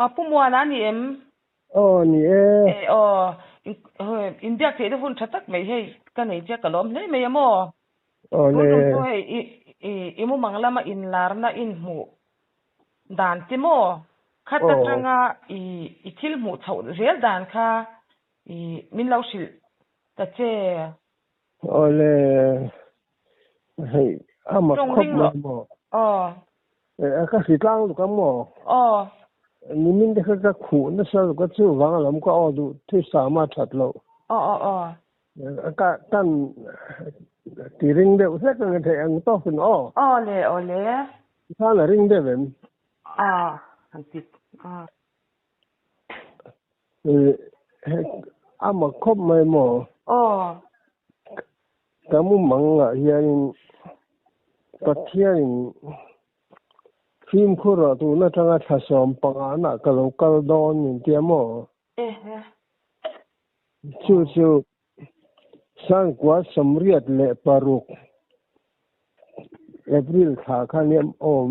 A Pu Muana a ni em? Aw ni e. E aw, inbiak theihna hun tha tak mai hei ka nei che ka lawm hle mai a maw? Aw le. Tun tum chu hei i i mumang lama inlarna inhmuh dan te maw? Khat atanga i i thil hmuh chhoh zel dan kha i min lo hrilh ta che. Awle, hei a mak khawp mai maw? Aw. Ka hri tlang luk ang maw? Aw. Nimin te kha ka khuh nasa luk a chuvang a lam ka aw duh thuisam a that loh. Aw aw aw. Ka tan ti ring deuh hlek ang theih ang tawkin aw. Aw le aw le. Khan a ring deuh em? Aw, han ti a. A mak khawp mai maw? Aw. Ka mumang ah hianin Pathianin fimkhur ah tun atanga thla 15 ah ka lo kal dawn min tia maw? Ehe. Chu chu 1986 April thla kha nia aw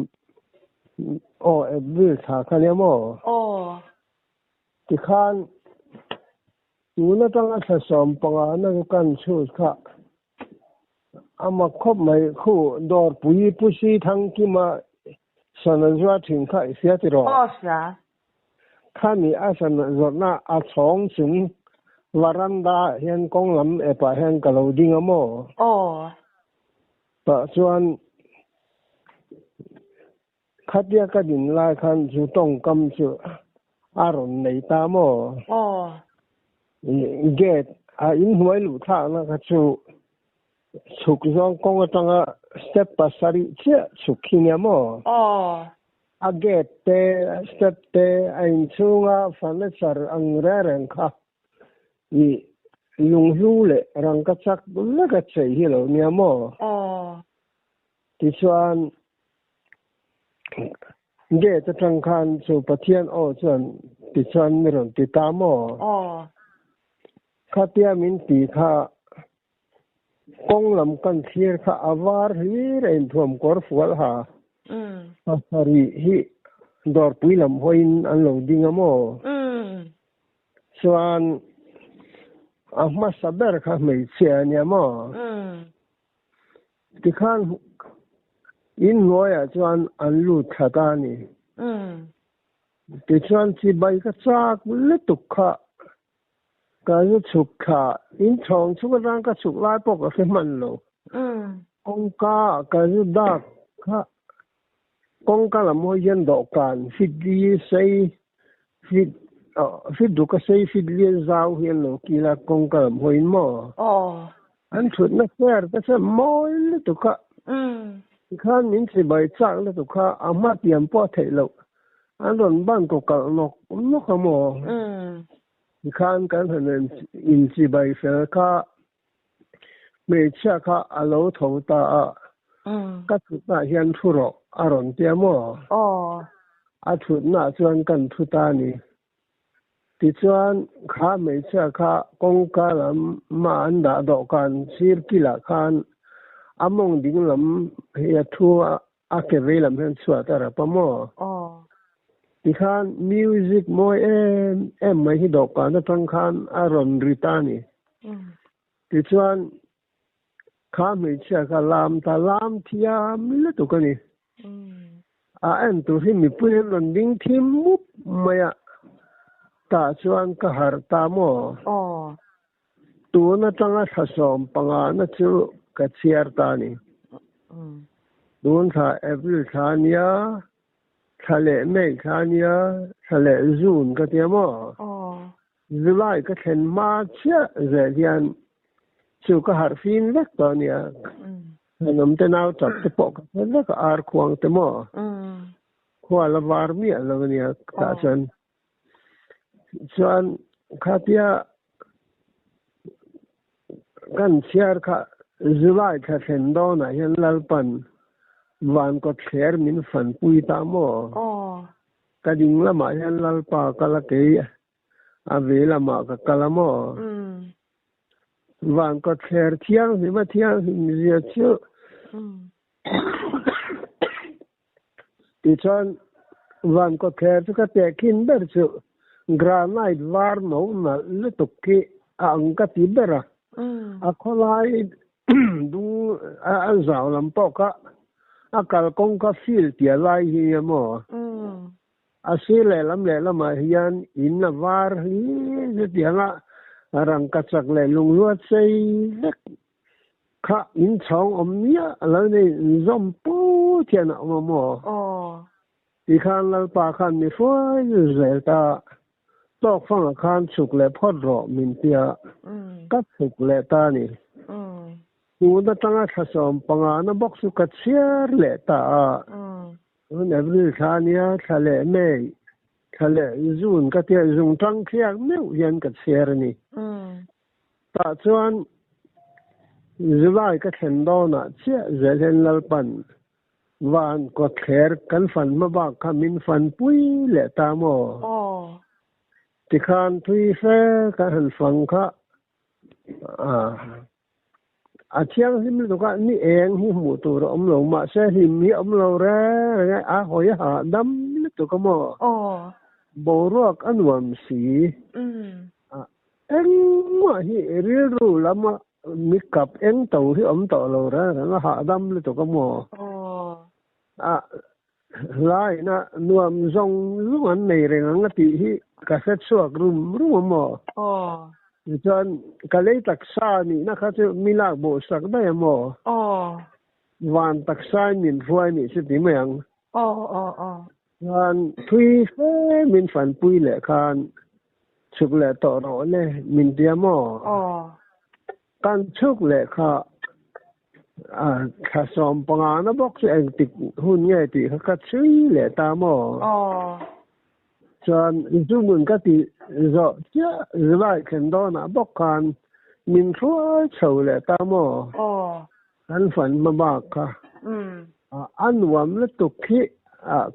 aw April thla kha nia maw? Aw. Tikhan tun atanga thla 15 na chu kan chhut kha a mak khawp mai khu dawrpui Pu Sithangkima sana zuar thin kha i hria tiraw? Aw hria. Khami a sana zawrhna a chhawng chung varanda ah hian kawng lam epah hian ka lo ding a maw? Aw. Tah chuan khatia ka din lai khan chu tawngkam chu a rawn nei ta maw? Aw. Gate a inhnuai luh thlakna kha chu chhuk zawng kawng atanga step pasarih chiah chhuk khi nia maw? Aw. A gate te, step te, a inchhunga furniture ang reng reng kha i lunghlu leh rangka chak veka chei hi lo nia maw? Aw. Tichuan gate atang khan chu Pathian aw chuan tichuan mi rawn ti ta maw? Aw. Khatia min ti kha Kawng lam kan thlir kha a var hlir a inthuam kawr fual ha. Pasarih hi dawrpui lam hawiin an lo ding a maw? Chuan a hmasa ber kha hmeichhia a nia maw? Tikhan inhnuaiah chuan an lut thla ta a ni. Tichuan chibai ka chak lutuk kha Ka zu chhuk thla, in chhawng chhung atang ka chhuk lai pawh ka hre hman lo. Kawngka ah ka zu dak kha kawngka lam hawi hian dawhkan fit li sei fit fit ruk a sei fit li a zau hi an lo kil a kawngka lam hawiin maw? An thutna chair te chuan mawi lutuk a, tikhan min chibai chak lutuk kha a hma pian pawh a theih loh. An rawn ban kaw kalh nawk nawk a maw? Tikhan kan han inchibai fel kha hmeichhia kha a lo tho ta a, ka thutnaah hian thu rawh a rawn tia maw? A thutnaah chuan kan thu ta a ni. Tichuan, kha hmeichhia kha kawngka lam mah an dah dawhkan sir kilah khan a mawng ding lam hi a thu a, a ke vei lam hian chhuat a rap a maw? Tikhan music mawi em em mai hi dawhkan atang khan a rawn ri ta a ni. Tichuan, kha hmeichhia kha lam ta lam thiam lutuk a ni. A en tur hi mipui an rawn ding thim mup mai a, tah chuan ka harh ta maw? Tun atanga thla 15 na chu ka chhiar ta a ni. Tun thla April thla a nia, thla leh May thla a nia, thla leh June ka tia maw? July ka thlen hma chiah zel hian chu ka harh fim vek tawh a nia. Thenawm te nau chap te pawh ka hre vek a, ar khuang te maw? Khua la var miah lo a nia tah chuan. Chuan khatia kan chhiar kha July thla thlen dawnah hian Lalpan van kawtthler min fanpui ta maw? Ka ding lamah hian Lalpa kal a kei a ve lamah ka kal a maw? Van kawtthler thianghlim a thianghlim zia chu tichuan. Van kawtthler chu ka tehkhin ber chu granite var no nalh lutuk khi a ang ka ti ber a. A khawlai dung a zau lam pawh kha a kalkawng kha field tia lai hi nia maw? A sir lehlam lehlamah hian in a var hlir chutianga rangkachak leh lunglua chei vek kha in chhawng awm miah lo nei inzawm put hian a awm a maw? Tikhan Lalpa khan mi hruai zel ta, tawk fangah khan chhuk leh phawt rawh min tia ka chhuk leh ta a ni. Tun atanga thla 15 na bawk chu ka chhiar leh ta a. Tun April thla ania, thla leh May, thla leh June ka tia zung tang thliak meuh hian ka chhiar a ni. Tah chuan July ka thlen dawnah chiah zel hian Lalpan van kawtthler kan fan hma bak kha min fanpui leh ta maw? Tikhan thui fe kan han fang kha a thianghlim lutuk a, ni eng hi hmuh tur a awm lo, mahse hlim hi a awm lo reng reng a, a hawi a hahdam lutuk a maw? Boruak a nuam si. Engmah hi rilru lama mi kap eng to hi awm tawh lo reng reng a, hahdam lutuk a maw? A hlaina nuam zawng zawng an nei reng ang a tih hi ka hre chhuak rum rum a maw? Tichuan ka lei taksa nihna kha chu mi lak bawh sak daih a maw? Van taksain min hruai nih chu ti mai ang. Chuan thui fe min fanpui leh khan chhuk leh tawh rawh le min tia maw? Kan chhuk leh kha thla 15 na bawk chu engtik hun nge tih kha ka chhui leh ta maw? Chuan Zumun ka tih zawh chiah July thlen dawnah bawk khan min hruai chho leh ta maw? Kan fan hma bak kha a nuam lutuk hi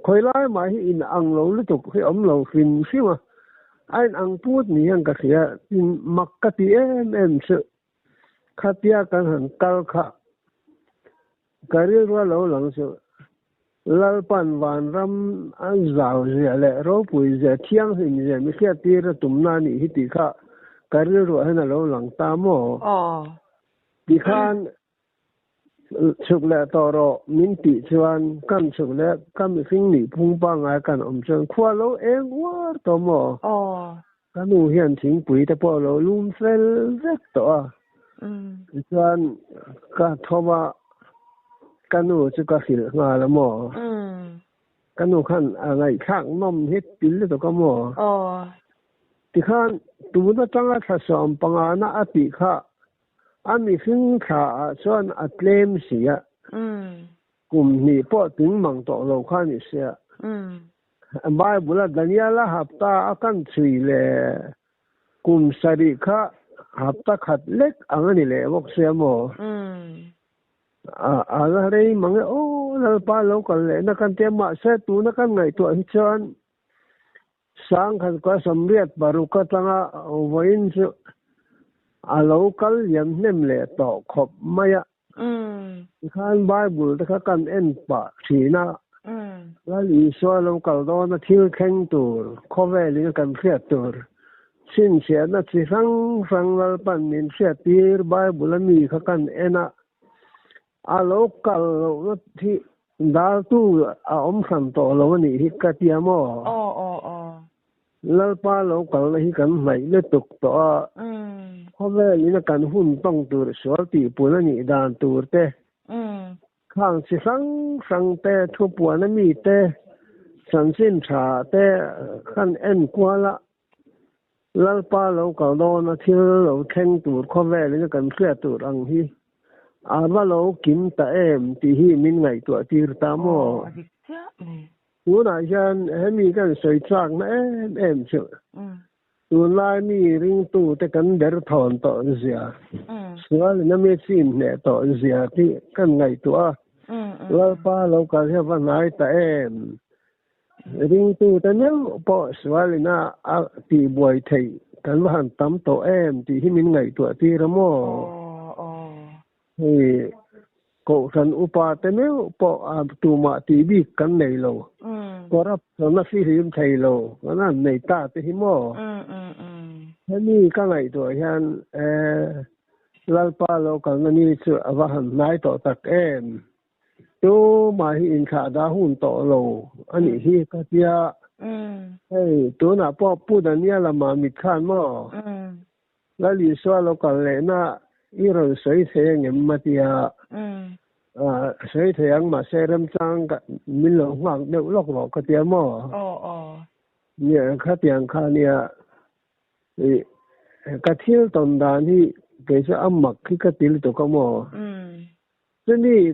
khawi lai mah hi in ang lo lutuk hi awm lo hrim hrim a, a in ang put ni hian ka hria tin mak ka ti em em chu khatia kan han kal kha ka rilru a lo lang chu Lalpan vanram a zau zia leh ropui zia thianghlim zia mi hriattir a tumna a nih hi tih kha ka rilruah hian a lo lang ta maw? Tikhan chhuk leh tawh rawh min tih chuan kan chhuk leh ka mihring nih phung pangngai kan awm chuan khua lo eng uar tawh maw? Ka nu hian thingpui te pawh a lo lum fel vek tawh a. Tichuan ka tho a, ka nu chu ka hrilh nghal a maw? Ka nu khan a ngaihthlak nawm hi til lutuk a maw? Tikhan tun atanga thla 15 na a tih kha A mihring thla ah chuan a tlem si a, kum hnih pawh tling mang tawh lo kha a ni sia. Bible a Daniel-a hapta a kan chhui leh kum sarih kha hapta khat lek ang a ni leh bawk sia maw? A la rei mang e, aw Lalpa lo kal lehna kan tia mahse tuna kan ngaihtuah hi chuan 1986 atanga vawiin chu a lo kal liam hnem leh tawh khawp mai a. Tikhan Bible te kha kan en pah thin a, Lal Isua lo kal dawna thil thleng tur, khawvelin a kan hriat tur, chhinchhiahna chi hrang hrang Lalpan min hriattir Bible a mi kha kan en a, a lo kal lohna hi Daltu a awm hran tawh lo a nih hi ka tia maw? Lalpa lo kalna hi kan hnaih lutuk tawh a, khawvel ina kan hun tawng tur sual tihpun a nih dan tur te, khang chi hrang hrang te, thupuan a mi te, chanchin tha te kan en kual a, Lalpa lo kal dawna thil lo thleng tur khawvel ina kan hriat tur ang hi a va lo kim ta em tih hi min ngaihtuah tir ta maw? Tunah hian hemi kan sawi chakna em em chu tunlai mi ringtute kan ber thawn tawh zia, sual ina mi chin hneh tawh zia tih kan ngaihtuah a, Lalpa lo kal hi a va hnai ta em? Ringtute meuh pawh sualina a tihbuai theih kan va han tam tawh em tih hi min ngaihtuah tir a maw? Hei Kohhran upate meuh pawh a tumah tih bik kan nei lo. Corruption a fihlim thei lo kan han nei ta te hi maw? Hemi ka ngaihtuah hian Lalpa lo kalna ni chu a va han hnai tawh tak em? Tumah hi inthlah dah hun tawh lo a nih hi ka tia. Hei tunah pawh Pu Daniel lama mit khan maw? Lal Isua lo kal lehna i rawn sawi thei angem a tia. Sawi thei ang mahse remchang min lo nghak deuh lawk rawh ka tia maw? Nia khatiang kha nia i ka thil tawn dan hi kei chu a mak hi ka ti lutuk a maw? Chumi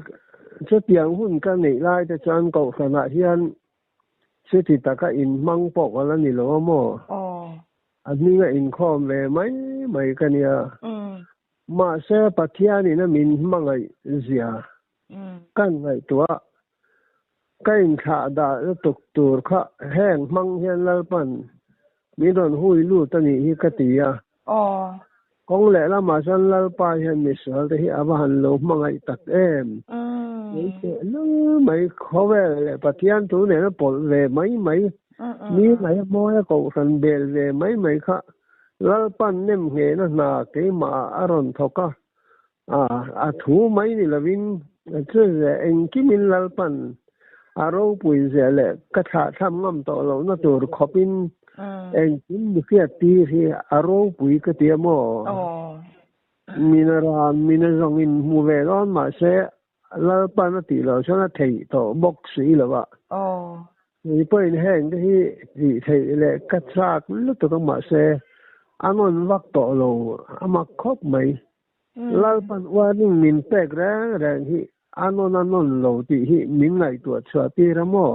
chutiang hun ka neih lai te chuan kohhranah hian chuti taka inhmang pawh ka la ni lo a maw? A hminga inkhawm ve mai mai ka nia. Mahse Pathianin a min hmangaih zia kan ngaihtuah ka inthlah dah lutuk tur kha heng hmang hian Lalpan min rawn hui lut a nih hi ka ti a. Kawng leh lamah chuan Lalpa hian misual te hi a va han lo hmangaih tak em. Kei teh lul mai khawvel leh Pathian thu nena pawlh ve mai mai, mi ngaih a mawi a kohhran bel ve mai mai kha Lalpan nem nghehna hna keimah ah a rawn thawk a. A thu mai ni lovin chu ze engkimin Lalpan a ropui zia leh ka thlahthlam ngam tawh lohna tur khawpin engkim mi hriat tir hi a ropui ka ti a maw? Mina ran, mina zawngin hmu ve dawn mahse Lalpan a tih loh chuan a theih tawh bawk si lo a. Kei pawhin heng te hi tih theih leh ka chak lutuk a mahse a nawn vak tawh lo a mak khawp mai. Lalpan warning min pek reng reng hi a nawn a nawn lo tih hi min ngaihtuah chhuah tir a maw?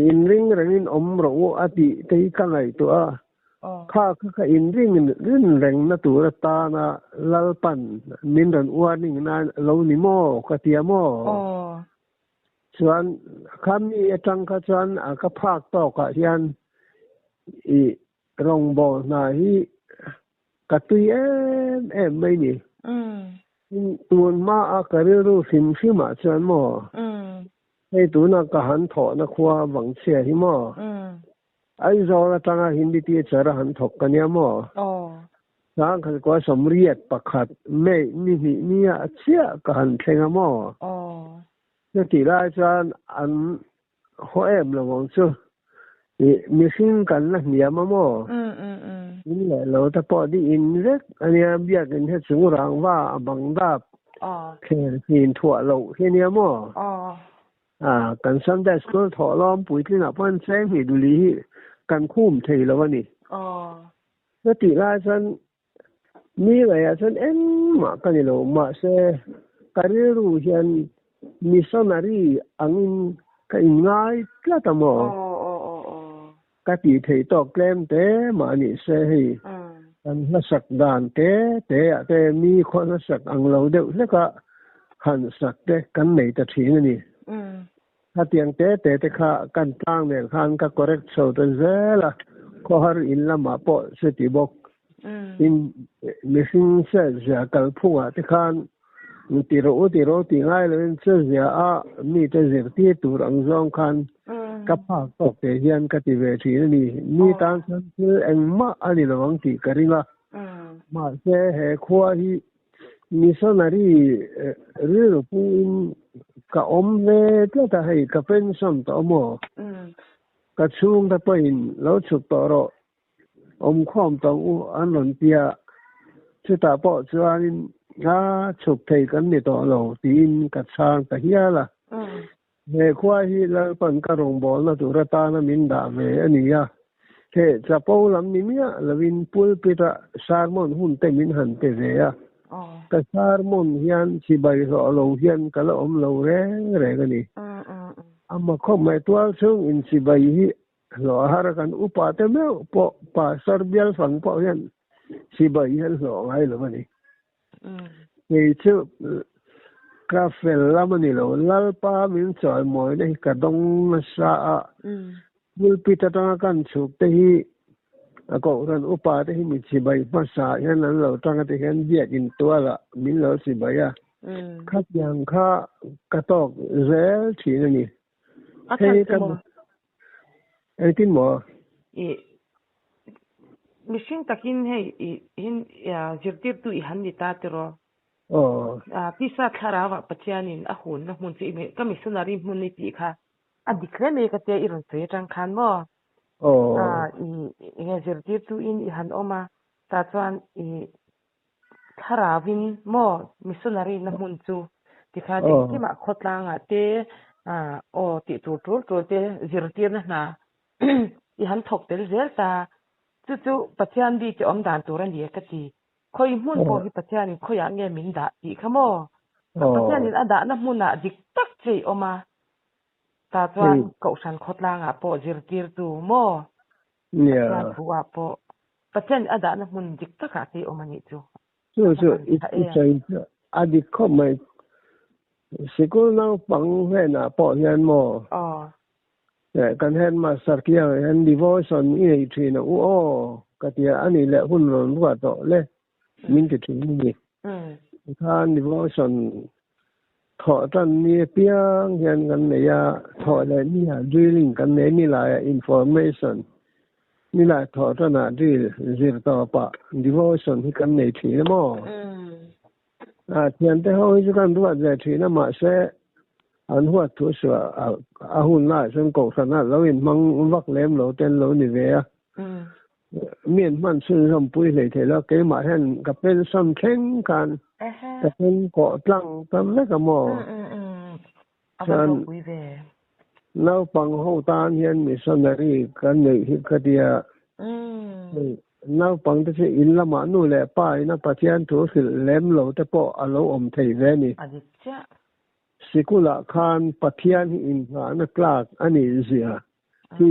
Inring rengin awm rawh u a tih te hi ka ngaihtuah a. Kha kha kha inring rin rengna tur atana Lalpan min rawn warning nan lo ni maw ka ti a maw? Chuan kha mi atang kha chuan a ka phak tawkah hian i rawngbâwl hna hi ka tui em em mai ni. Tun hmaa ka rilru hrim hrimah chuan maw hei tuna ka han thawhna khua vangchhia hi maw Aizawl atanga Hindi teacher a han thawk ka nia maw? Sangkhat kua 81 May ni hnih nia chiah ka han thleng a maw? Chutih lai chuan an haw em lo ang chu. Ih mihring kan la hniam a maw? In leh lo te pawh di in vek a nia biakin he chung rangva a bang dap thler hnin thuah loh hi a nia maw? A, kan Sunday School thawh lawm puitlinah pawh an cheng hnih duli hi kan khum thei lo a ni. Chutih lai chuan mi ngaihah chuan engmah ka ni lo, mahse ka rilru hian missionary angin ka inngai tlat a maw? Ka tih theih tawk tlem te mah ni se hei kan hlasak dan te te ah te mi khaw hlasak ang lo deuh hlek a han sak te kan nei ta thin a ni. Khatiang te te te kha kan tlang nen khan ka correct chho ta zel a, khawhar in lamah pawh chuti bawk in mihring chet zia kalphungah te khan ti rawh u ti rawh u tih ngai loin che zia a mite zirtir tur ang zawng khan ka phak tawk te hian ka ti ve thin a ni. Mi tan chuan thil engmah a ni lo ang tih ka ring a. Mahse he khua hi missionary rilru puin ka awm ve tlat a, hei ka pension tawh a maw? Ka chhungte pawhin lo chhuk tawh rawh Awmkhawm tawng u an rawn ti a, chutah pawh chuanin a chhuk thei kan ni tawh lo tiin ka chhang ta hial a. He khua hi Lalpan ka rawngbawlna tur atana min dah ve a ni a, he chapo lam ni miah lovin pulpit-a sermon hun te min han pe ve a, ka sermon hian chibai hlawh lo hian ka la awm lo reng reng a ni. Ama khawp mai tual chhung inchibai hi Hlawh a har a, kan upa te meuh pawh pastor bial fang pawh hian sipai hian hlawh ngai lo a ni. Kei chu ka fel lam a ni lo, Lalpa min chawimawina hi ka dawng nasa a, pulpit atanga kan chhuk te hi a kohhran upa te hi mi chibai hmasa hian an lo tang a ti hian biakin tualah min lo chibai a, khatiang kha ka tawk zel thin a ni. A chhan chu maw? Engtin maw? I mihring takin hei i hin zirtirtu i han ni ta tiraw? Aw. Tisa thlarauah Pathianin a hunna hmun chu i ka missionary hmun i tih kha a dik hle mai ka tia i rawn sawi atang khan maw? Aw. I enge zirtirtu in i han awm a, tah chuan i Thlarauin maw missionary na hmun chu tikhan engkimah khawtlangah te aw tih tur tul tul te zirtirna hna i han thawk tel zel ta. Chu chu Pathian bik i awm dan tur a ni e ka ti. Khawi hmun pawh hi Pathianin khawiah nge min dah tih kha maw? Pathianin a dahna hmunah dik tak che i awm a, tah chuan Kohhran khawtlangah pawh zirtirtu maw Pathian thu-ah pawh Pathian a dahna hmun dik takah te awm a nih chu. Chu chu i sawi chu a dik khawp mai. Sikul naupang hnenah pawh hian maw kan headmaster kiangah hian devotion i nei thin a u aw ka tia a nih leh hun rawn ruat tawh le min ti thin a ni. Tikhan devotion thawh tan ni apiang hian kan nei a, thawh leh ni ah drilling kan nei ni laiah information ni lai thawh tanah drill zir tawpah devotion hi kan nei thin a maw? A thiante ho hi chu kan ruat ve thin a mahse an huat thu suah a hun laiah chuan kohhranah lo inhmang vak lem lo te an lo ni ve a. Mi an hman chhunzawm pui hlei thei lo, keimah hian ka pension thleng khan ka pen kawh tlang ta vek a maw? Chuan naupang ho tan hian missionary ka neih hi ka tia, naupang te chu in lamah nu leh pa ina Pathian thu hrilh lem lo te pawh a lo awm thei ve a ni. Sikulah khan Pathian hi inngahna tlak a nih zia hi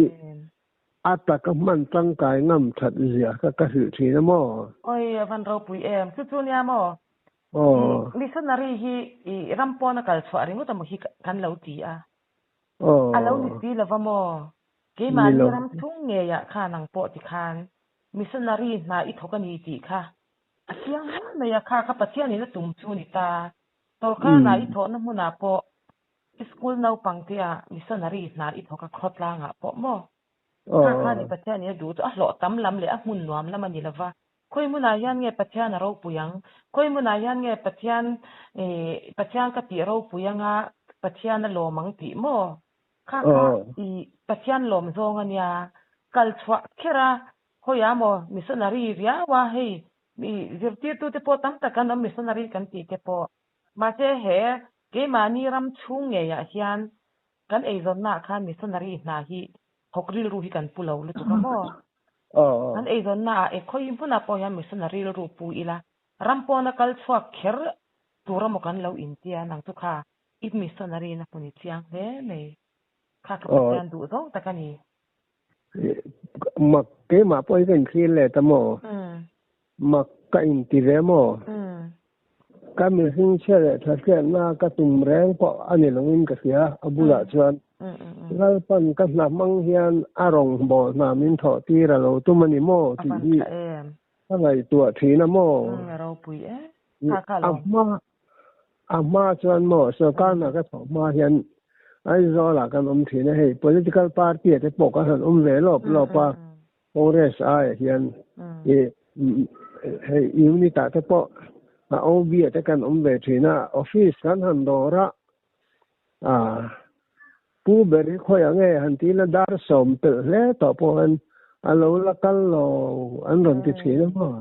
a taka hman tangkai ngam that zia kha ka hrilh thin a maw? Oi, a van ropui em? Chu chu nia maw? Aw. Missionary hi i ram pawn a kal chhuah ringawt emaw hi kan lo ti a. Aw. A lo ni si lova maw? Keimahni ram chhung ngeiah khan ang pawh ti khan missionary hna i thawk a ni tih kha a chiang hle mai a, kha kha Pathianin a tum chu ni ta. Sorkar hna i thawhna hmunah pawh I school naupang te ah missionary hna i thawk a khawtlang ah pawh maw? Kha kha ni Pathian in a duh chu a hlawh tam lam leh a hmun nuam lam a ni lova. Khawi hmunah hian nge Pathian a ropui ang? Khawi hmunah hian nge Pathian Pathian ka tih ropui anga Pathian a lawm ang tih maw? Kha kha i Pathian lawm zawng a nia. Kal chhuah kher a hawiah maw missionary riau a hei mi zirtirtute pawh tam tak an awm missionary kan tih te pawh. Mahse he keimahni ram chhung ngeiah hian kan eizawnnaah khan missionary hna hi thawk rilru hi kan pu lo lutuk a maw? Kan eizawnnaah e khawi hmunah pawh hian missionary rilru pu ila, ram pawna kal chhuak kher tur emaw kan lo intia nang chu kha i missionary na hmun i chiang hle mai. Kha ka Pathian duh zawng tak a ni. Mak keimah pawh hi ka inthlir let a maw? Mak ka inti ve maw? Ka mihring chhia leh thahriatna ka tum reng pawh a ni loin ka hria. A bulah chuan Lalpan ka hna hmang hian a rawngbâwl hna min thawh tir a lo tum a ni maw tih hi ka ngaihtuah thin a maw? A hma A hma chuan maw sorkar hna ka thawh hma hian Aizawlah kan awm thin a, hei political party ah te pawh kan han awm ve lawp lawp a, Congress aiah hian i hei unit ah te pawh a OB ah te kan awm ve thin a, office kan han dawr a, ah Pu ber hi khawiah nge han ti ila dar 10 pelh hle tawh pawh hian a lo la kal lo an rawn ti thin a maw.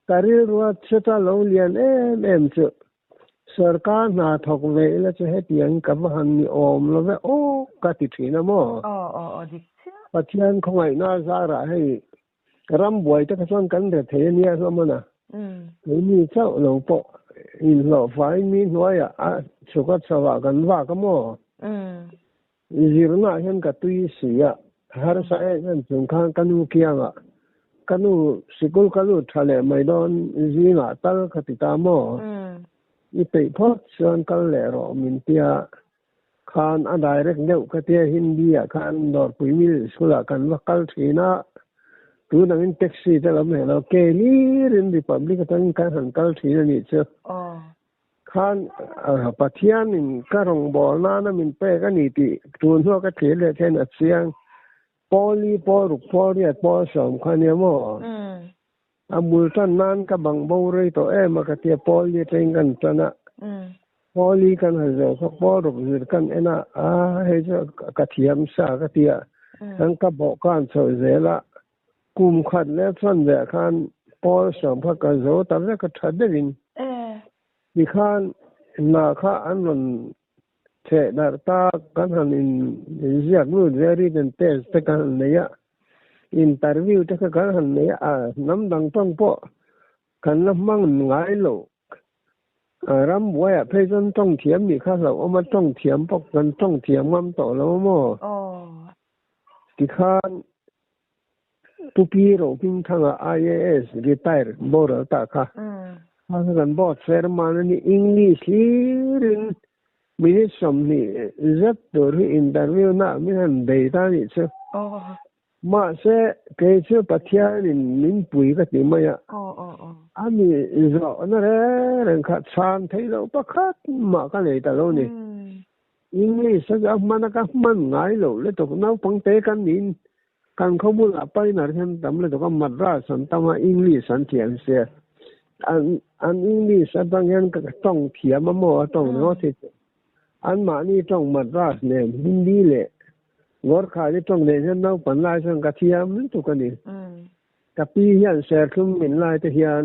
Ka rilrua chhuta lo lian em em chu sorkar hna thawk ve ila chu hetiang ka va han ni awm lo ve aw ka ti thin a maw? Aw aw aw dik chiah. Pathian khawngaihna zarah hei ram buai te kha chuan kan re thei a nia hlawm a na. Keini chauh lo pawh inhlawh fai mi hnuaiah a chhuk a chho ah kan vak a maw? Zirnaah hian ka tui si a, harsa em em chung khan ka nu kiangah ka nu sikul ka lut tha leh mai dawn zingah tal ka ti ta maw? I peih phawt chuan kal leh rawh min tia khan a direct deuh ka tia Hindi ah khan Dawrpui Middle School ah kan va kal thin a, tunangin taxi te lam leh lo ke hlirin Republic atangin kan han kal thin a nih chu. Khan Pathianin ka rawngbâwl nâna min pêk a ni tih tûn hnuah ka thlir leh theiin a chiang. Pawli pawl ruk pawl riat pawl sawm kha nia maw? A bul tan nan ka bang bo rei tawh em a ka tia Pawli atangin kan tan a, Pawli kan han zawh kha pawl ruk zir kan en a, a hei chu ka thiam sa ka tia kan ka bawh kan chhoh zel a, kum khat leh chuan leh khan pawl sawm kha ka zo ta vek a tha deuhin tikhan hna kha an rawn Chheh darh tak kan han inziak lut ve written test te kan han nei a, interview te kha kan han nei a, hnam dang tawng pawh kan la hmang ngai lo. Ram buaiah phei chuan tawng thiam nih kha hlauhawm a, tawng thiam pawh kan tawng thiam ngam tawh lo a maw? Tikhan Pu Pi Rohmingthanga IAS retire boral ta kha kha kha kan board chairman a ni English hlirin minute 20 zet tur hi interview na min han bei ta nih chu. Mahse kei chu Pathianin min pui ka ti mai a, a mi zawhna reng reng kha chhan theih loh pakhat mah ka nei ta lo ni. English a chu a hman a ka hman ngai loh lutuk naupang te kan niin kan khaw bulah painah hian tam lutuk a Madras an tam a English an thiam sia an an English atang hian ka tawng thiam a maw a tawng ringawt hi chu an mahni tawng Madras nen Hindi leh Gorkhali tawng nen hian naupan lai chuan ka thiam lutuk a ni. Ka pi hian serthlum min lai te hian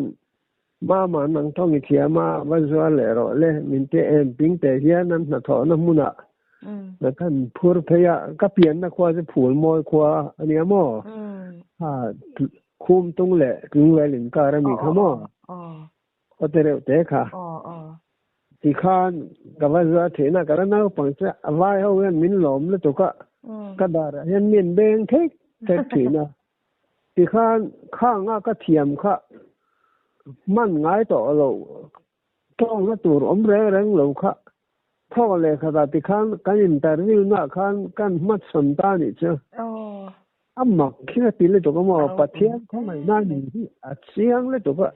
Mama nang thawng i thiam a, va zuar leh rawh le, min ti em ping teh hian an hnathawhna hmunah na khan phur phei a, ka pianna khua chu phul mawi khua a nia maw? Ha, khum tung leh tlungvel inkar a mi kha maw? Khaw te reuh te kha. Tikhan ka va zuar theihna ka la naupang che a vai ho hian min lawm lutuk a, ka darah hian mi an beng thek thek thin a. Tikhan khanga ka thiam kha hman ngai tawh lo, tawngna tur awm reng reng lo kha thawk leh khatah tikhan kan interview naah khan kan hmachhawn ta a nih chu. A mak khi a ti lutuk a maw, Pathian khawngaihna a nih hi a chiang lutuk a,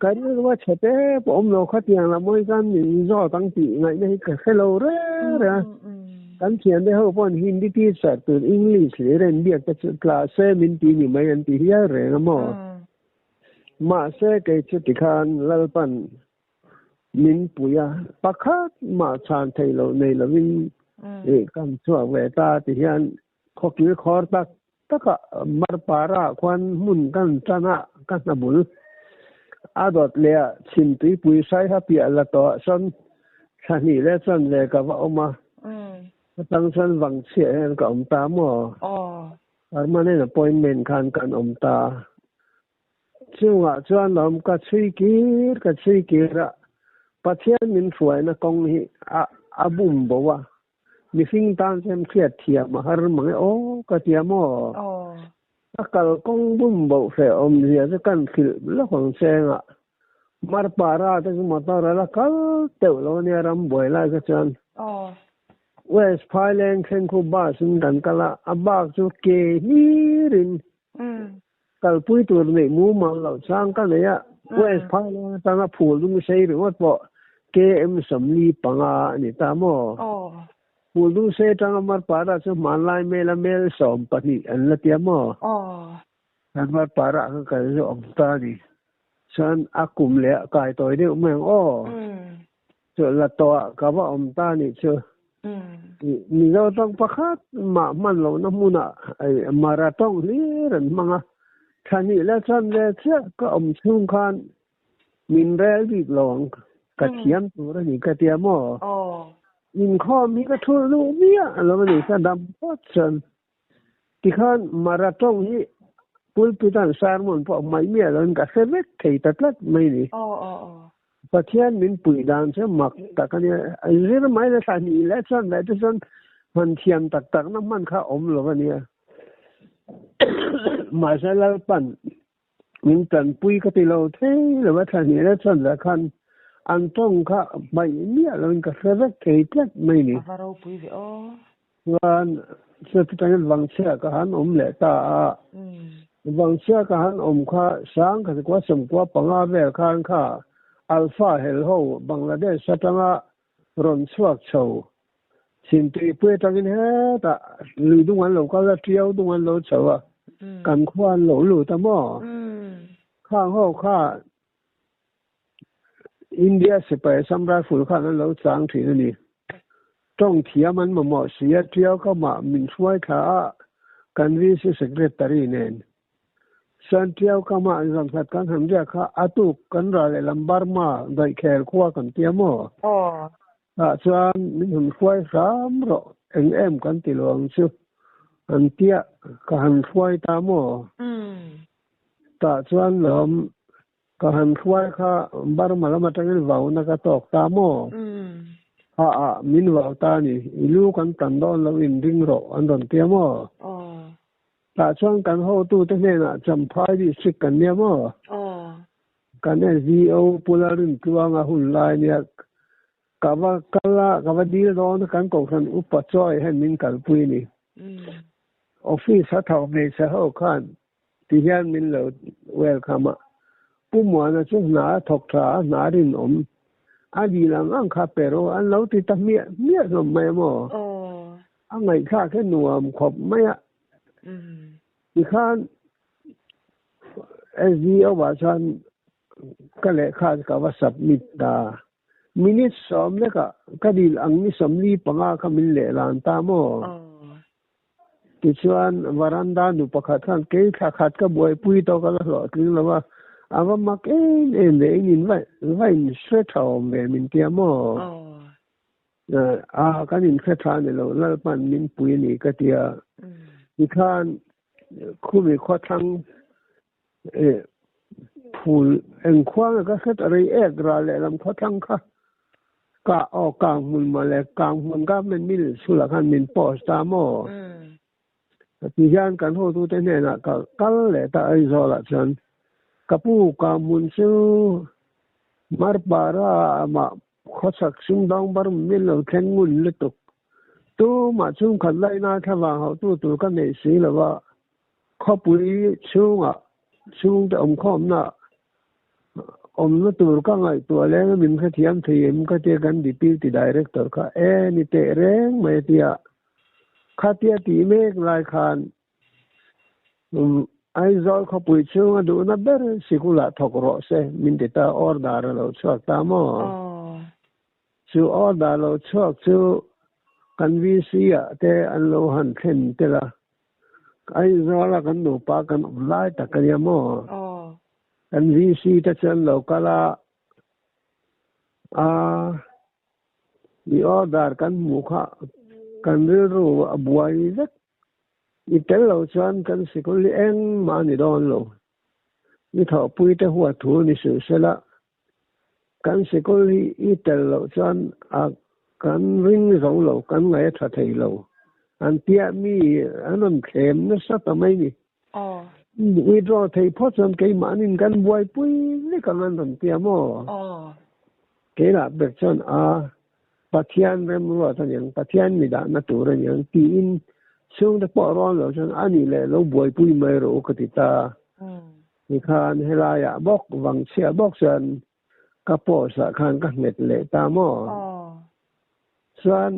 ka rilru a chhe te pawh awm lo khatiang lam hawi khan min zawt ang tih ngaihna hi ka hre lo reng reng a. Kan thiante ho paw'n Hindi teacher tur English leh ren biak te chu tla se min ti ni mai an ti hial reng a maw? Mahse kei chu tikhan Lalpan min pui a, pakhat mah chhan thei lo nei lovin ih kan chhuak ve ta ti hian khawkil khawr tak takah Marpara khuan hmun kan tan a, ka hna bul a dawt leh a chhimtuipui saiha piah la tawh ah sawn thla hnih leh chuan ve ka va awm a, ka tang chuan vang chhiah hian ka awm ta maw? Permanent appointment khan kan awm ta. Chungah chuan lawm ka chhui kir ka chhui kir a, Pathian min hruaina kawng hi a a bum bo a, Mihring tan chuan hriat thiam a har mang e aw ka tia maw? Ka kalkawng bum boh hreh awmzia chu kan hrilh lawk ang cheng a, Marpara te chu motor a la kal teuh lo ania ram buai lai kha chuan. West Phaileng thleng khu bus in kan kal a, a bak chu ke hlirin kalpui tur neih mumal loh chang ka nei a, West Phaileng atanga phul dum sei ringawt pawh KM 45 a ni ta maw? Phul dum sei atanga Marpara chu hmanlai mela mel 12 an la tia maw? Kan Marpara kha kal zawh ang ta a ni. Chuan a kum leh a kai tawi deuh mai ang aw. Chu la tawh ah ka va awm ta nih chu. Mizo tawng pakhat mah hman lohna hmunah Mara tawng hlir an hmang a. Thla hnih leh chuan ve chiah ka awm chhung khan min rel bik lo ang. Ka thiam tur a ni ka tia maw? Inkhawm hi ka thulh duh viah lo a ni ka dam phawt chuan. Tikhan Mara tawng hi pulpit an sermon pawh hmaih miah loin ka hre vek thei ta tlat mai ni. Pathian min puih dan chu mak tak a nia. Zir mai le thla hnih leh chuan leh te chuan hman thiam tak tak na hman kha awm lo a nia. Mahse Lalpan min tanpui ka ti lo thei lo a, thla hnih leh chuan leh khan an tawng kha hmaih miah loin ka hre vek thei tlat mai ni. A va ropui ve aw. Chuan chutangin Vangchhia ka han awm leh ta a, Vangchhia ka han awm kha 1995 vel khan kha Alpha Helho Bangladesh atanga rawn chhuak chho. Chhimtuipui atangin hetah lui dung an lo kal a, Tiau dung an lo chho a, kan khua an lo lut a maw? Khang ho kha India sipai Assam Rifle khan an lo chang thin a ni. Tawng thiam an mamawh si a, Tiau kamah min hruai thla a, kan VC Secretary nen. Chuan Tiau kamah zan khat kan han riak kha a tuk kan ral lehlam Burma daihkhel khua kan tia maw? Tah chuan min han hruai hram rawh, eng em kan ti lo ang chu an tia ka han hruai ta maw? Tah chuan lawm ka han hruai kha Burma lam atangin vauna ka tawk ta maw? Ha ah min vau ta a ni, i lu kan tan dawn lo inring rawh an rawn tia maw? Tah chuan kan hotute hnenah Champhai district kan nia maw? Kan SDO Pu Lalrintluanga hun lai nia ka va kal a, ka va dil dawn a, kan kohhran upa chawi hian min kalpui a ni. Office a tho hmeichhe ho khan ti hian min lo welcome a, Pu Muana chu hna a thawk tha a, hna a rinawm a dil ang ang kha pe rawh an lo ti ta hmiah hmiah hlawm mai a maw? A ngaihthlak hi nuam khawp mai a. Tikhan SDO ah chuan ka lehkha chu ka va submit ta. Minute sawm lekah ka dil ang ni 45 kha min lehlan ta maw? Tichuan varanda nu pakhat khan kei thla khat ka buaipui tawh ka la hlawhtling lo a, a va mak em em ve in in va in hre tha awm ve min tia maw? A kan in hre tha ni lo Lalpan min pui a ni ka tia. Tikhan Khumi khawthlang phul eng khua nge ka hret a rei ek ral lehlam khawthlang kha ka aw kang hmun mawle kang hmun government mill chhulah khan min post ta maw ti hian kan hotute hnenah ka kal leh ta Aizawlah chuan ka pu kang hmun chu Marpara amah khawchhak sumdawng bar min lo thleng ngun lutuk. Tumah chhungkhat laihna thlavang hauhtu tur ka neih si lo a, khawpui chhungah chhungte awmkhawmna awmna tur ka ngaihtuah leng a min hrethiam thei em ka tia kan Deputy Director kha e ni teh reng mai a tia. Khatia tih mek lai khan Aizawl khawpui chhunga duhna ber sikulah thawk rawh se min ti ta order a lo chhuak ta maw? Chu order lo chhuak chu kan VC ah te an lo han thlen tel a, Aizawl a kan nupa kan awm lai tak a nia maw? Kan VC te chu an lo kal a, a i order kan hmuh kha kan rilru a buai vek. I tel lo chuan kan sikul hi engmah a ni dawn lo. I thawhpui te huat thu ni suh sela, kan sikul hi i tel loh chuan a kan ring zo lo, kan ngaih a tha thei lo. An piah mi an rawn thlem nasa ta mai ni. Withdraw thei phawt chuan keimahnin kan buaipui vek ang an rawn tia maw? Keilah ber chuan a Pathian remruat a niang, Pathian mi dahna tur a niang tiin chhungte pawh rawn lo chuan a nih leh lo buaipui mai rawh u ka ti ta. Tikhan helaiah bawk vangchhia bawk chuan ka post ah khan ka nghet leh ta maw? Chuan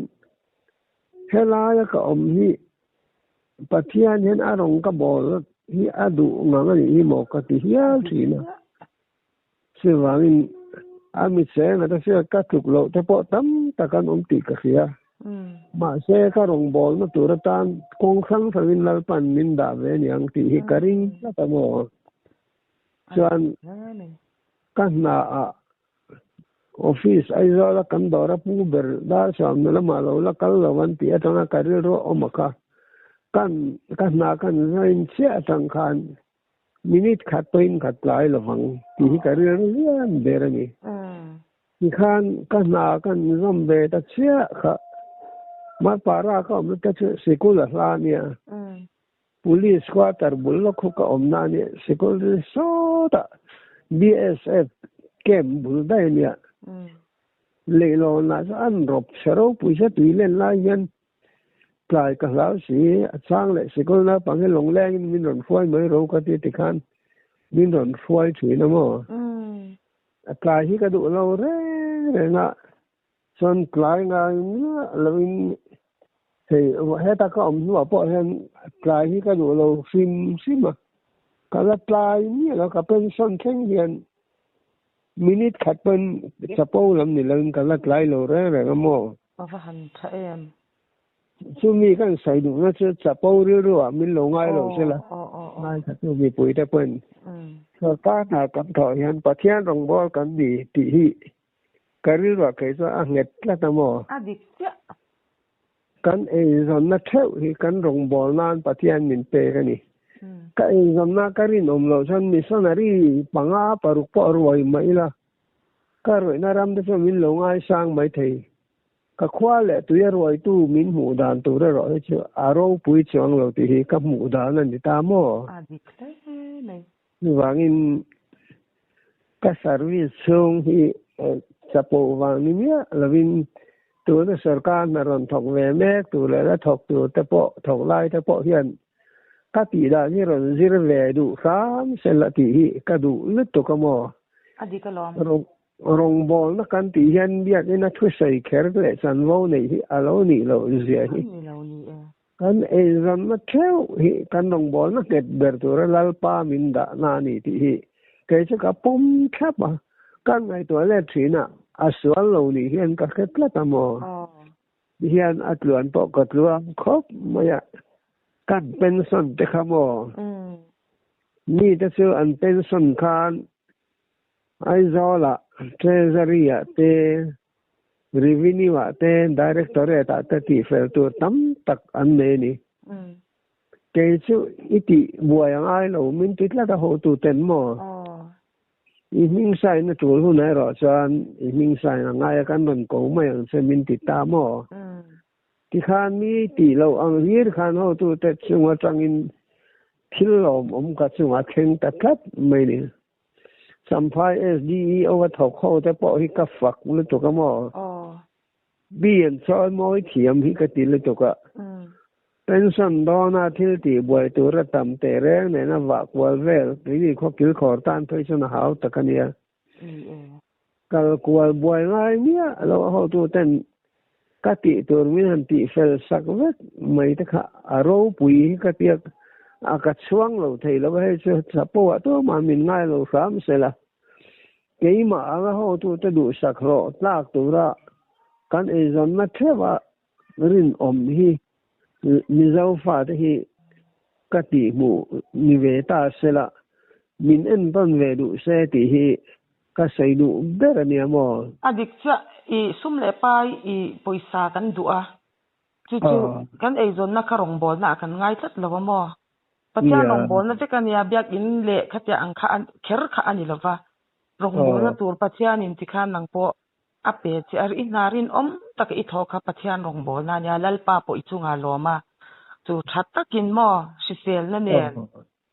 helaia ka awm hi Pathian hian a rawng ka bawl hi a duh ngang a nih hi maw ka ti hial thin a. Chuvangin a mi cheng ata hriat ka tluk loh te pawh tam tak an awm tih ka hria. Mahse ka rawngbawlna tur atan kawng hrang hrangin Lalpan min dah ve aniang tih hi ka ring tlat a maw? Chuan ka hnaah office Aizawla kan dawr a pu ber dar sawmna lamah lo la kal lo an tih atanga ka rilru a awm a kha. Kan ka hna kan zain chiah atang khan Minute khat pawhin ka tlai lovang tih hi ka rilru lian ber a ni. Tikhan ka hna kan zawm ve ta chiah kha. Marpara ka awmna te chu sikul a hla a nia. Police quarter bul lawk khu ka awmna a nia. Sikul ri sawtah BSF camp bul daih a nia. Leihlawnah chuan an rawp chhe ropui se tui len lai hian Tlai ka hlau si, a chang leh sikul naupang hi lawnglengin min rawn hruai mai ro ka ti tikhan min rawn hruai thin a maw? A tlai hi ka duh lo reng reng a, chuan tlai ngai miah loin. Hei heta ka awm hnuah pawh hian tlai hi ka duh lo hrim hrim a, ka la tlai miah lo, ka pension thleng hian minute khat pawn chapo lam ni lovin ka la tlai lo reng reng a maw? A va han tha em? Chumi kan sawi duhna chu chapo rilru ah min lo ngai lo se la, ngaithla tu mipui te pawhin sorkar hna kan thawh hian Pathian rawngbâwl kan ni tih hi ka rilruah kei chuan a nghet tlat a maw? A dik chiah. Kan eizawnna theuh hi kan rawngbâwl nan Pathian min pek a ni. Ka eizawnna ka rinawm loh chuan missionary panga paruk pawh ruai mah ila, ka ruihna ram te chuan min lo ngaisang maithei. Ka khua leh tui a ruaitu min hmuh dan tur erawh hi chu a ropui chuang lo tih hi ka hmuh dan a ni ta maw? A dik hle mai. Chuvangin ka service chhung hi chapo vang ni miah lovin tuna sorkar hna rawn thawk ve mek tur leh la thawk tur te pawh thawk lai te pawh hian ka tih dan hi rawn zir ve duh hram sela tih hi ka duh lutuk a maw? A dik alawm. Rawngbawlna kan tih hian biakina thusawi kher leh chanvo neih hi a lo nih loh zia hi. Kan eizawnna theuh hi kan rawngbawlna nghet ber tura Lalpa min dahna a ni tih hi kei chu ka pawm thlap a, kan ngaihtuah let thin a, a sual lo nih hian ka hre tlat a maw? Ti hian a tluan pawh ka tluang khawp mai a, kan pension te kha maw? Mite chu an pension khan Aizawlah Treasury-ah te, Revenue-ah te, Directorate-ah te tihfel tur tam tak an nei a ni. Kei chu i tih buai a ngai lo, min ti tlat a hotu ten maw? I hming sign a tul hunah erawh chuan i hming sign a ngai a kan rawn ko mai ang che min ti ta maw? Tikhan mi tih loh ang hlir khan hotute chung atangin thil lawmawm ka chungah thleng ta tlat mai ni. Champhai SDEO a thawk ho te pawh hi ka fak lutuk a maw? Mi an chawi mawi thiam hi ka ti lutuk a. Pension dawna thil tih buai tura tam teh reng nena vah kual vel keini khaw kilkhawr tan phei chuan a hau tak a nia. Kal kual buai ngai miah lo a hotu ten ka tih tur min han tih fel sak vek mai te kha a ropui hi ka tia a ka chhuang lo thei lo a, hei chu chapo ah tumah min ngai lo hram sela keimah anga hotu te duhsak hlawh tlak tura kan eizawnna theuh a rinawm hi Mizo fate hi ka tih hmuh ni ve ta sela min entawn ve duh se tih hi ka sawi duh ber a nia maw? A dik chiah, i sum leh pai i pawisa kan duh a, chu chu kan eizawnna kha rawngbawlna ah kan ngai tlat lo a maw? Pathian rawngbawlna vek a nia, biakinn leh khatiang ang kha kher kha a ni lo va, rawngbawlna tur Pathianin tikhan nang pawh A pe che a, i hna rinawm taka i thawh kha Pathian rawngbawlna a nia, Lalpa pawh i chungah lawm a, chu tha takin maw hriselna nen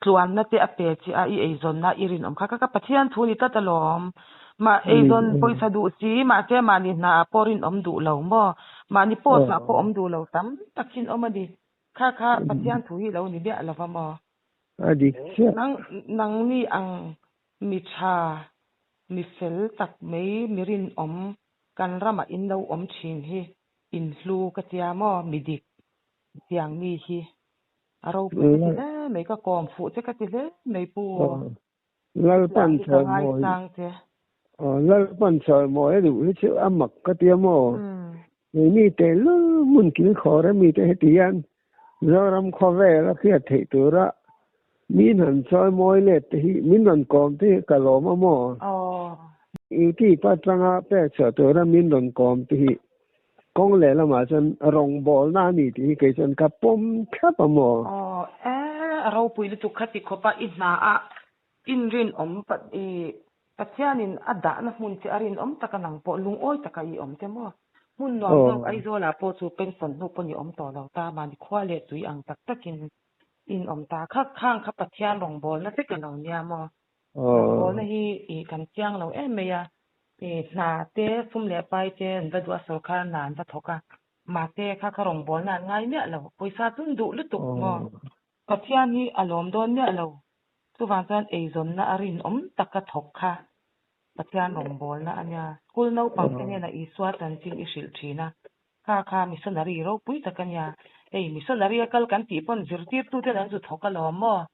tluanna te a pe che a, i eizawnna i rinawm kha ka Pathian thu ni tlat alawm. Mah eizawn pawisa duh si, mahse mahni hna ah pawh rinawm duh lo maw, mahni post ah pawh awm duh lo tam takin awm a ni. Kha kha Pathian thu hi lo ni miah lova maw. A dik chiah. Nang nangni ang Mi tha, mi fel tak mai, mi rinawm kan ramah in lo awm thin hi in hlu ka tia maw, mi dik tiang mi hi a ropui ka ti hle mai, ka kawm fuh che ka ti hle mai Pu Lalpan hi ka ngaisang che. Lalpan sawi mawi a duh hi chu a mak ka tia maw, keini tehlul hmun kilkhawr ami te heti hian Zoram khawvel a hriat theih tura min han chawi mawi let te hi min rawn kawm te hi ka lawm a maw? YouTube atanga pek chhuah tura min rawn kawm te hi kawng lehlamah chuan rawngbawlna a ni tih hi kei chuan ka pawm thlap a maw? Aw e, a ropui lutuk kha ti khawp a, i hna a inrinawm i Pathianin a dahna hmun che a rinawm taka nang pawh lungawi taka i awm te maw? Hmun nuam zawk Aizawlah pawh chu pension hnu pawn i awm tawh lo ta, mahni khua leh tui ang tak takin in awm ta. Kha khang kha Pathian rawngbawlna vek a lo nia maw? Rawngbawlna hi i kan chiang lo em mai a, i hna te, sum leh pai te an va duh a, sorkar hna an va thawk a, mahse kha kha rawngbawlna an ngai miah lo, pawisa chu an duh lutuk maw? Pathian hi a lawm dawn miah lo. Chuvang chuan eizawnna a rinawm taka thawk kha Pathian rawngbawlna a nia. School naupang te hnenah Isua chanchin i hrilh thin a. Kha kha missionary ropui tak a nia. Hei missionary a kal kan tih pawn zirtirtuten an zu thawk alawm maw?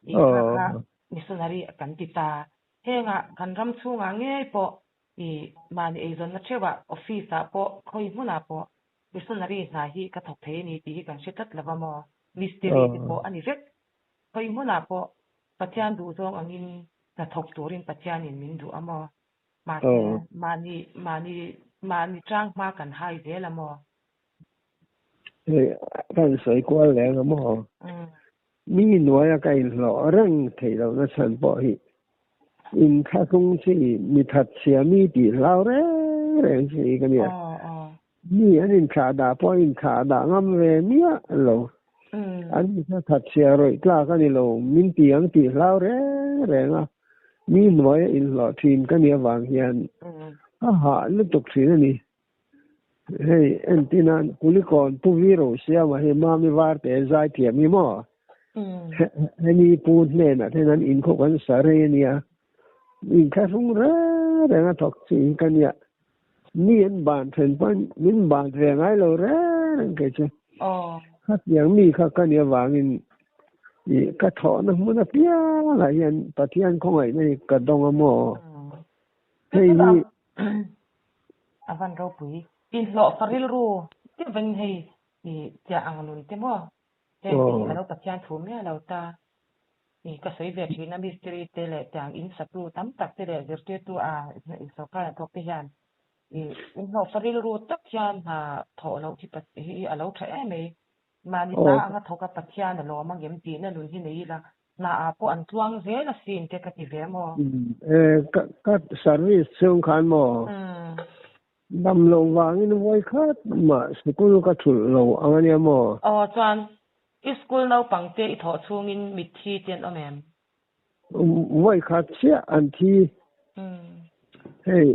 I kha kha missionary kan ti ta. Hengah kan ram chhungah ngei pawh i mahni eizawnna theuhah office ah pawh khawi hmunah pawh missionary hna hi ka thawk thei a ni tih hi kan hre tlat lova maw? Mistiri te pawh a ni vek. Khawi hmunah pawh Pathian duhzawng angin hna thawk turin Pathianin min duh a maw? Mahse, mahni, mahni, mahni chang hma kan hai zel a maw? Hei, kan sawi kual leng a maw? Mi hnuaia ka inhlawh reng theih lohna chhan pawh hi inthlahlung chi, mi thatchhia mi tih hlau reng reng chi ka nia. Mi an inthlah dah pawh an inthlah dah ngam ve miah lo. An inthla thatchhia rawih tlak a ni lo, min ti ang tih hlau reng reng a. Mi hnuaia inhlawh thin ka nih avang hian a hah lutuk thin a ni. Hei entina Kulikawn Pu Viro Siama hi Mami Varte zai thiam hi maw? Hemi pu hnenah te hian an inkhawk an sa rei a nia. Inthlahrung reng reng a thawk chi hi ka nia. Mi an ban then pawn min ban ve ngai lo reng reng kei chu. Khatiang mi kha ka nih avangin ih ka thawhna hmun apiangah hian Pathian khawngaihna hi ka dawng a maw? Hei hi A van ropui. Inhlawh fa rilru deuhin hei i chiah ang nun te maw? Heng te hi a lo Pathian thu miah lo ta. I ka sawi ve thin a mistiri te leh tiang in satu tam tak te leh zirtirtu a sorkar hnathawk te hian i inhlawh fa rilru tak hian hna thawh loh hi hi a lo tha em mai. Mahni ta anga thawk a Pathian a lawm angem tihna nun hi nei ila Hna ah pawh an tluang zel a sin te ka ti ve maw? Ka ka service chhung khan maw? Dam loh vangin vawi khat mah sikul ka thulh lo ang ania maw? Aw chuan i school naupang te i thawh chhungin mitthi te an awm em? Vawi khat chiah an thi. Hei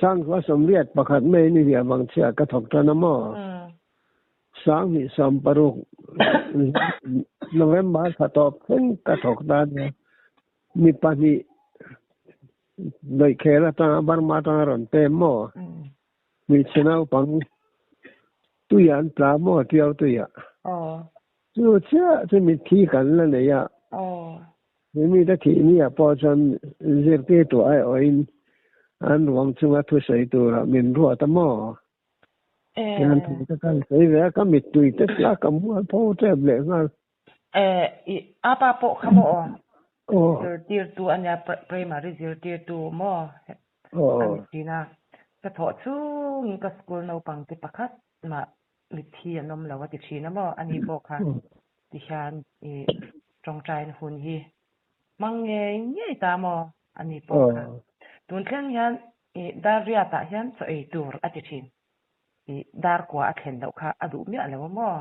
Sangkhua Sawmriat pakhat mai ni ria vang chiah ka thawk tan a maw? 2016 November thla tawp thleng ka thawk ta nia. Mi pahnih Doikhel atanga Burma atanga rawn pem maw? Hmeichhe naupang tuiah an tla maw Tiau tuiah? Chu chiah chu mitthi kan la nei a. He mite thih ni ah pawh chuan zirtirtu aiawhin an ruang chunga thusawi turah min ruat a maw? Tian thu te kan sawi ve a, ka mittui te sia ka mual pho tep leh nghal. Eh, i apa pawh kha maw aw? Zirtirtu a nia, primary zirtirtu maw? A ni thin a. Ka thawh chhungin ka school naupang te pakhat mah mitthi an awm lo a ti thin a maw? Ani pawh kha tihian i tawngtaina hun hi hmang ngei ngei ta maw? Ani pawh kha. Tun thleng hian I dar riatah hian chaw ei tur a ti thin. I dar kua a thlen loh kha a duh miah lo a maw?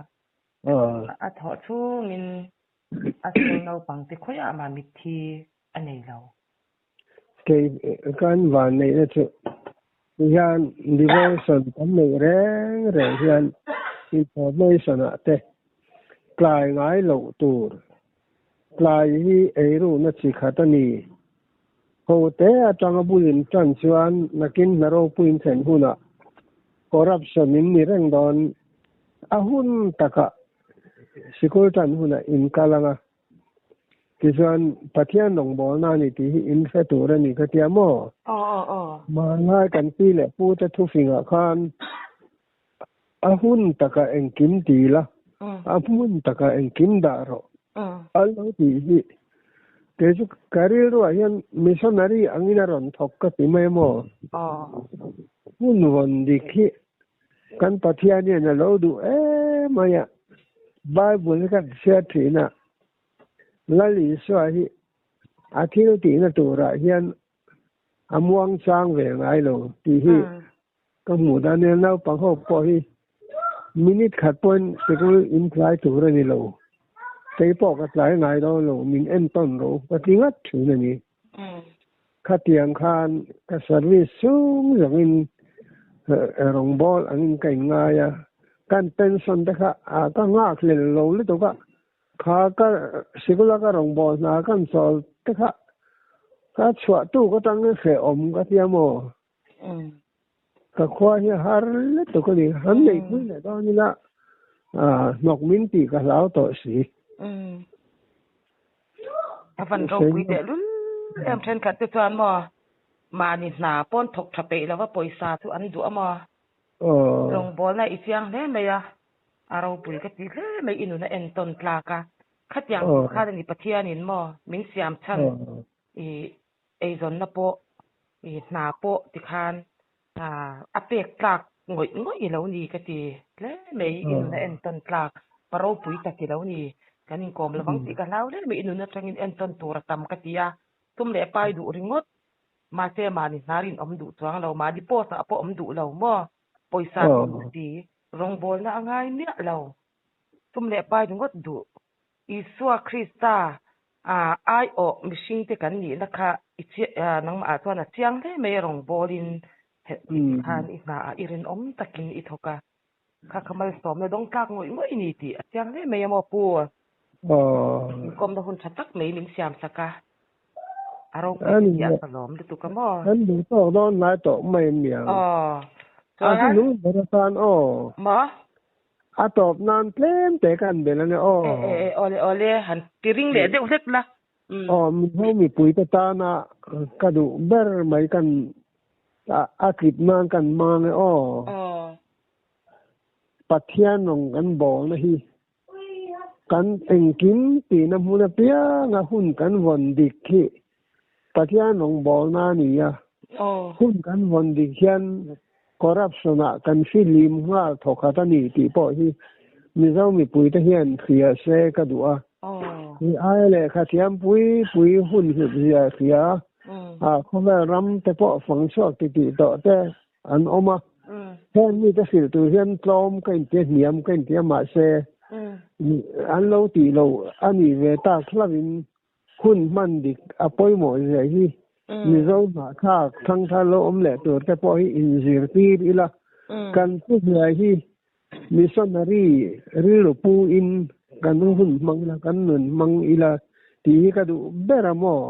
A thawh chhungin a school naupang te khawiah mah mitthi a nei lo. Kei kan van neihna chu hian devotion kan neih reng reng hian information ah te tlai ngai loh tur tlai hi eirukna chi khat a ni. Ho te atanga bulin tan chuan nakin hna ropuiin thlen hunah corruption in ni reng dawn. A hun takah sikul tan hunah in kal anga tichuan Pathian rawngbawlna a ni tih hi in hre tur a ni ka tia maw? Hmanlai kan pi leh pu te thufingah khan a hun takah engkim ti la, a hmun takah engkim dah rawh a lo tih hi kei chu ka rilruah hian missionary angin a rawn thawk ka ti mai maw? Hmun vawn dik hi kan Pathian hian a lo duh em mai a, Bible hi kan hriat thin a, Lal Isua hi a thil tihna turah hian a muang chang ve ngai lo tih hi Ka hmuh dan nia naupang ho pawh hi minute khat pawhin sikul in tlai tur a ni lo. Kei pawh ka tlai ngai dawn lo, min entawn ro ka ti ngat thin a ni. Khatiang khan ka service chhung zawngin rawngbawl angin ka inngai a, kan pension te kha ka nghakhlel lo lutuk a, kha ka sikula ka rawngbawl hna kan chawl te kha ka chhuah tuk atangin hrehawm ka tia maw? Ka khua hi a har lutuk a ni. Han neih pui leh dawn ila hnawk min tih ka hlau tawh si. A van ropui teh lul em thenkhat te chuan maw mahni hna pawn thawk tha peih lova pawisa chu an duh a maw. Rawngbawlna i chiang hle mai a, a ropui ka ti hle mai i nuna entawn tlak a. Khatiang tur khan a ni Pathianin maw min siam chhan i eizawnna pawh i hna pawh tikhan a pek tlak ngawih ngawih i lo ni ka ti hle mai i nuna entawn tlak pa ropui tak i lo ni kan inkawm lovang tih ka hlau hle mai i nun atangin entawn tur a tam ka ti a sum leh pai duh ringawt mahse mahni hnar in awm duh chuang lo mahni post ah pawh awm duh lo maw pawisa chu duh si rawngbawlna a ngai miah lo sum leh pai ringawt duh Isua Krista aiawh mihringte kan nihna kha i nangmah ah chuan a chiang hle mai a rawngbawlin khan i hna ah i rinawm takin i thawk a, kha kha malsawmna dawng tlak ngawih ngawih ni tih a chiang hle mai a maw Pu? Inkawmna hun tha tak mai min siam sak a, a ropui ka tih a ka lawm lutuk a maw? Kan duh tawk dawn hnai tawh mai aniang. Aw, chuan. A hnung ber atan aw. Maw? A tawp nan tlem te ka han belh ania aw. E e e awle awle han ti ring leh deuh hlek la. Aw Mizo mipui te tana ka duh ber mai kan a tlip nan kan hmang e aw. Pathian rawng kan bawlna hi kan engkim tihna hmun apianga hun kan vawn dik hi Pathian rawngbawlna a ni a, hun kan vawn dik hian corruption ah kan fihlim nghal thawkhat a ni tih pawh hi Mizo mipuite hian hria se ka duh a. Hi aia lehkha thiam pui pui hun hlut zia hria a, khawvel ram te pawh fang chhuak ti tih tawh te an awm a. Heng mite hrilh tur hian tlawm ka intia hniam ka intia mahse an lo tih loh a nih ve tak hlauhin Hun hman dik a pawimawh zia hi Mizo hnahthlak thangthar lo awm leh tur te pawh hi inzirtir ila, kan pu zia hi missionary rilru pu in kan hun hmang ila, kan nun hmang ila tih hi ka duh ber a maw?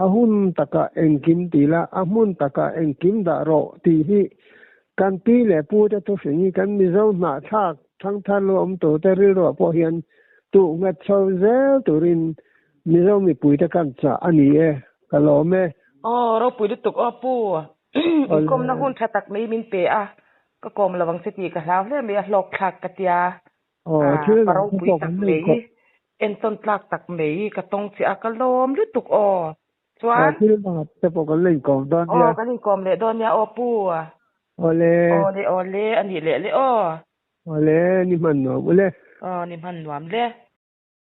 A hun takah engkim ti la, a hmun takah engkim dah rawh tih hi kan pi leh pu te thuhring hi kan Mizo hnahthlak Thangthar lo awm turte rilruah pawh hian tuh nghet chho zel turin Mizo mipuite kan chah a ni e, ka lawm e. Aw, ropui lutuk aw Pu. Inkawmna hun tha tak mai min pe a, ka kawm lo ang che tih ka hlau hle mai a, hlawk thlak ka tia. Pa ropui tak mai, entawn tlak tak mai ka tawng che a, ka lawm lutuk aw. Chuan. Thil dangah te pawh kan la inkawm dawn nia. Aw, kan inkawm leh dawn nia aw Pu. Awle. Awle, awle, a nih leh le aw. Awle, ni hman nuam ule. Aw, ni hman nuam le.